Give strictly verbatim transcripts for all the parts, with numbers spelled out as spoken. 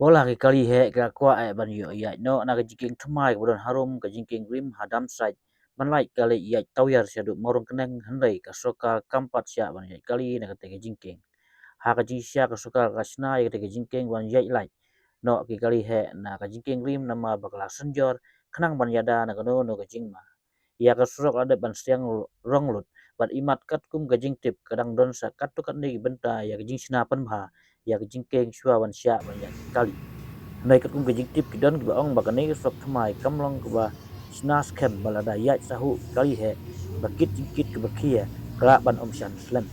Ba la ki kali heh ka kwah eh ban ïoh ïaid noh na ka jingkieng thymmai kaba don harum ka jingkieng rim ha Damsait, ban lait ka leit ïaid tawiar shaduh Mawrung Kneng, hynrei ka sorkar kam pat shah ban ïaid kali na kata ka jingkieng. Ha ka jingshisha ka sorkar ka shna ïa kata ka jingkieng ban ïaid lait noh ki kali heh na ka jingkieng rim namar ba ka la synjor khnang ban ïada na kano kano ka jingma. Ïa ka surok la dep ban sdang rong lut bad imat katkum ka jingtip ka dang don sa katto katne ki bynta ïa ka jingshna pynbha ïa ka jingkieng shuwa ban shah ban ïaid kali. Hynrei katkum ka jingtip ki don kiba ong ba kane ka surok thymmai kam long kaba shna skhem ba lada ïaid sahuh kali heh ba kit jingkit kaba khia ka lah ban ym shan slem.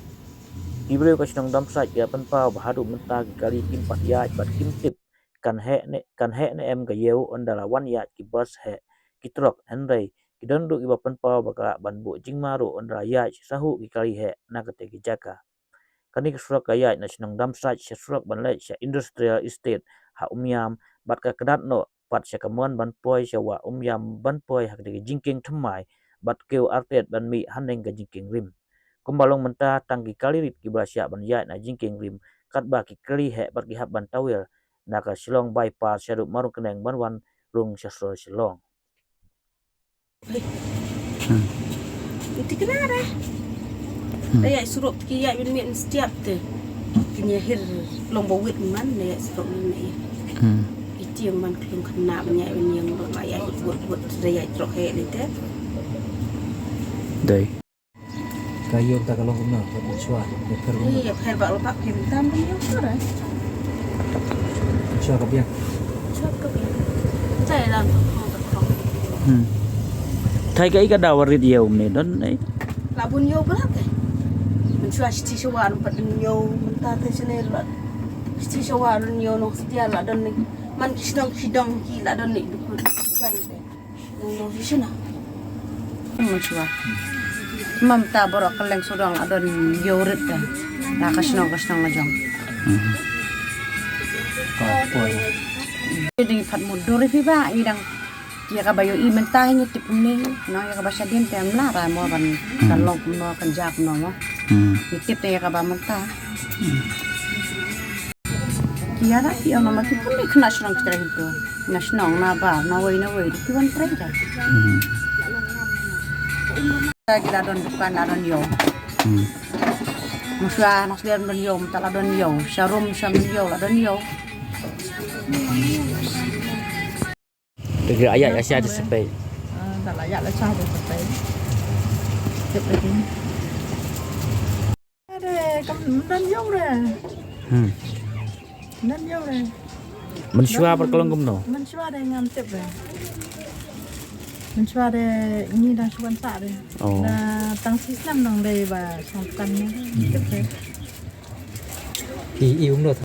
Ki briew ka shnong Damsait ki la pynpaw ba haduh mynta ki kali kim pat ïaid bad kim tip kan heh ne, kan heh ne em ka ïew ynda la wan ïaid ki bus heh ki trok, hynrei ki don ruh kiba pynpaw ba ka lah ban buh jingma ruh ynda la ïaid sahuh ki kali heh na kata ki jaka. Kane ka surok ka ïaid na shnong Damsait sha surok ban leit sha Industrial Estate ha Umiam bad ka kyndat noh pat sha ka mon ban poi sha Wah Umiam ban poi ha kata ka jingkieng thymmai bad kiew artet ban mih haneng ka jingkieng rim. Kumba long mynta tang ki kali rit kiba la shah ban ïaid na jingkieng rim katba ki kali heh bad ki hap ban tawiar na ka Shillong Bypass shaduh Mawrung Kneng ban wan rung sha sor Shillong. Hmm. Iti kena dah. Hmm. Dah ïaid surok ki ïaid ban mih stiap te. Kenya hir long bawit man dah ïaid surok ni na ïa. Hmm. Iti yang man klung kena ban ïaid ban ïeng dah ïaid buat buat dah ïaid surok heh ni te. Dei. Ka ïew ta ka long kumno, ka mynshuwa, ïa pher kumno. Ïa pher bak lpak pher tam pun ïew shuwa. Mynshuwa ka biang. Mynshuwa ka biang. Jai lam ka khong ka khong. Hmm. Thai ka i ka daw rit ïew me don ei. La bun ïew bla te. Mynshuwa shithi shawa rum pat ïew mynta te shane la. Shithi shawa rum ïew nong sedia la don ni. Man ki shnong ki dong ki la don ni dukun. Dukun te. Mynshuwa. Mynta baroh kylleng sawdong la don ïew rit te. La ka shnong ka shnong la jong. Ngi dang pat mutdur ïa phi ba ngi dang ïa kaba ïohi mynta ngi tip kumne. Nang ïa kaba shadien te em lah ra mo ban kan long kumno kan jia kumno mo. Ngi tip te ïa kaba mynta. Ki ïa la ki ong namar ki pynleit khynnah shnong ki trei hangto. Na shnong na bar na wei na wei ki wan trei da. Hmm. Ki la don dukan la don ïew. Hmm. Mynshuwa na sdang don ïew mynta la don ïew. Sharum sham don ïew la don ïew. Te ki la ïaid sha di sepei. Ah, te la ïaid sha di sepei. Sepei. Are, kam, ym don ïew re. Hmm. Ym don ïew re. Mynshuwa bad ka long kumno? Mynshuwa re ngam tip re. Mynshuwa re ngi dang shu wan sah re. Oh. Na tang shi snem nang dei ba shong dukan ne. Tip re. I, i um lo.